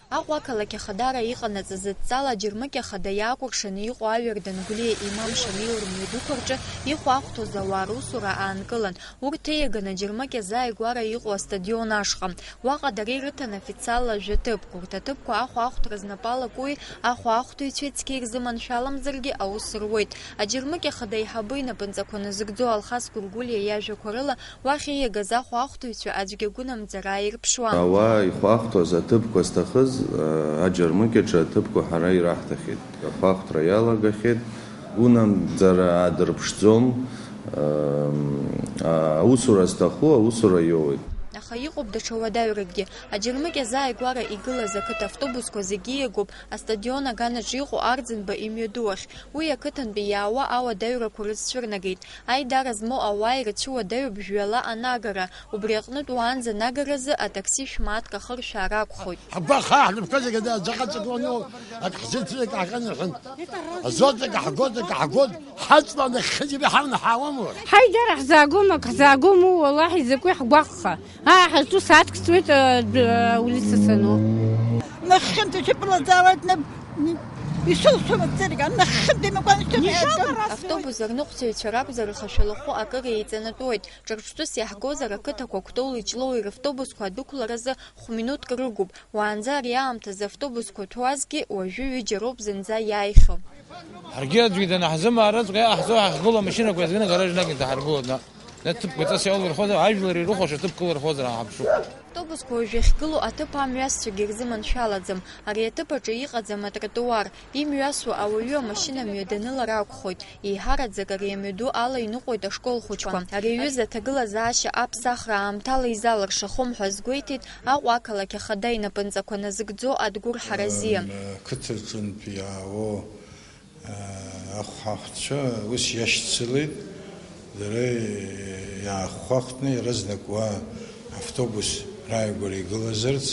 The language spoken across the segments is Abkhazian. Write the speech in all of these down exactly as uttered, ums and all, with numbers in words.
Аҟәа ақалақь ахадара иҟанаҵаз адҵала аџьармыкьа хада иаакәыршаны иҟоу Аҩардан Гәлиа имам Шамил рмҩадуқәа рҿы ихәаахәҭоз ауаа русура аанкылан. Урҭ еиаганы аџьармыкьа зааигәара иҟоу астадион ашҟа. Уаҟа дара ирыҭан официалла жәа ҭыԥк. Урҭ аҭыԥқәа ахәаахәҭра знапы алакуи ахәаахәҭыҩцәеи цқьа ирзыманшәаламзаргьы аус руеит. Аџьармыкьа хада аиҳабы инапынҵақәа назыгӡо Алхас Гәыргәлиа иажәақәа рыла, уахь ииагаз ахәаахәҭыҩцәа аӡәгьы агәынамӡара ааирԥшуамызт. Ауаа ихәаахәҭуаз аҭыԥқәа зҭахыз, аа, аџьармыкьаҿы аҭыԥқәа ҳара ираҳҭахьеит. Ахәаахәҭра иалагахьеит, гәынамӡара аадырԥшӡом, аа, аусура зҭаху аусура иоуеит. Аха иҟоуп даҽа уадаҩракгьы. Аџьармыкьа зааигәара игылаз ақыҭа автобусқәа зегьы иагоуп астадион аганаҿ иҟоу Арӡынба имҩаду ахь. Уи ақыҭантәи иаауа ауадаҩрақәа рызцәырнагеит. Аидара змоу ауаа ирацәоу адаҩуп жәҩала анагара. Убри аҟнытә уаанӡа анагаразы атакси шә-мааҭк ахыршәаара акәхоит. Ҳгәаҟ ҳаҳнапқәа зегьы даҵаҟаҵаҟлоны ак ҳзыцәеит, ак аныҳәан. Азоҭ ак ҳгоит, ак ҳгоит, ҳаҵла нахьхьыӡ ҳамнаҳауам уа. Ҳаидара ҳзаагом, ак ҳзаагом, уаллаҳи, закәи ҳгәаҟха. Аа, ҳазҿу сааҭк сҵуеит, э, д-, э, улица сану. Нахьхьынтә ишәыԥылаӡаауеит, наб-, н-, исылшом ацирка, нахьхьынтә имакәан ишәыхьаҳәа. Автобус арныҟәцаҩцәа ракәзар, рхашәалахәы акыр еиҵанатәуеит. Ҿырԥштәыс иаҳгозар, ақыҭақәа Кәтоули Ҷлоуи равтобусқәа адәықәларазы хә-минуҭк рыгуп. Уаанӡа ари аамҭазы автобусқәа ҭәуазгьы, уажәы ҩыџьа роуп зынӡа иааихьоу. Ҳаргьы аӡәгьы данаҳзымаараҵәҟьа иааҳзо ҳахьгылоу амашьынақәа зны гаражнак инҭаҳаргылоит наҟ. Ҭыԥқәа ҵас иалырхуазар, ажәлар ирыхәаша ҭыԥ кылырхуазар ҳаҳаԥшуп. Автобусқәа уажә иахьгылоу аҭыԥ амҩасцәагьы ирзыманшәалаӡам. Ари аҭыԥ аҿы иҟаӡам атротуар. Имҩасуа ауаҩы амашьына мҩа данылар акәхоит. Еиҳараӡак ари амҩаду ала иныҟәоит ашкол хәыҷқәа. Ари аҩыза аҭагылазаашьа аԥсахра аамҭала изалыршахом ҳәа азгәеиҭеит Аҟәа ақалақь ахада инапынҵақәа назыгӡо Адгәыр Ҳаразиа. М, қыҭаҿынтә иаауа, э, ахәаахәҭцәа ус иашьцылеит, дара иаахәхәахәҭны иаразнак уа автобус рааигәара игылазарц,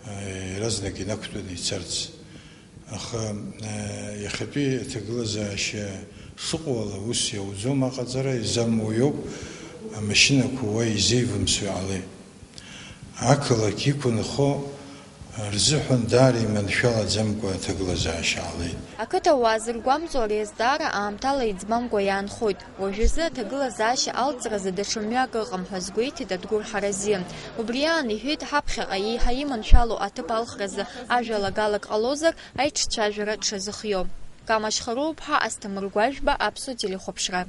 э, иаразнак инақәтәаны ицарц. Аха, э, иахьатәи аҭагылазаашьа шыҟоу ала ус иауӡом аҟаҵара, изамуа иоуп, амашьынақәа уа изеивымсуа иҟалеит. Ақалақь иқәынхо рзыҳәан даара иманшәалаӡамкәа аҭагылазаашьа ҟалеит. Ақыҭауаа зыргәамҵуа ари азҵаара аамҭала иӡбамкәа иаанхоит. Уажәазы аҭагылазаашьа алҵразы даҽа мҩак ыҟам ҳәа азгәеиҭеит Адгәыр Ҳаразиа. Убри аан иҳәеит, ҳаԥхьаҟа еиҳа иманшәалоу аҭыԥ алхразы ажәалагалак ҟалозар, аиҿцәажәара дшазыхиоу. Кама Шьхаруаԥҳа, Асҭамыр Гәажәба, Аԥсуа телехәаԥшра.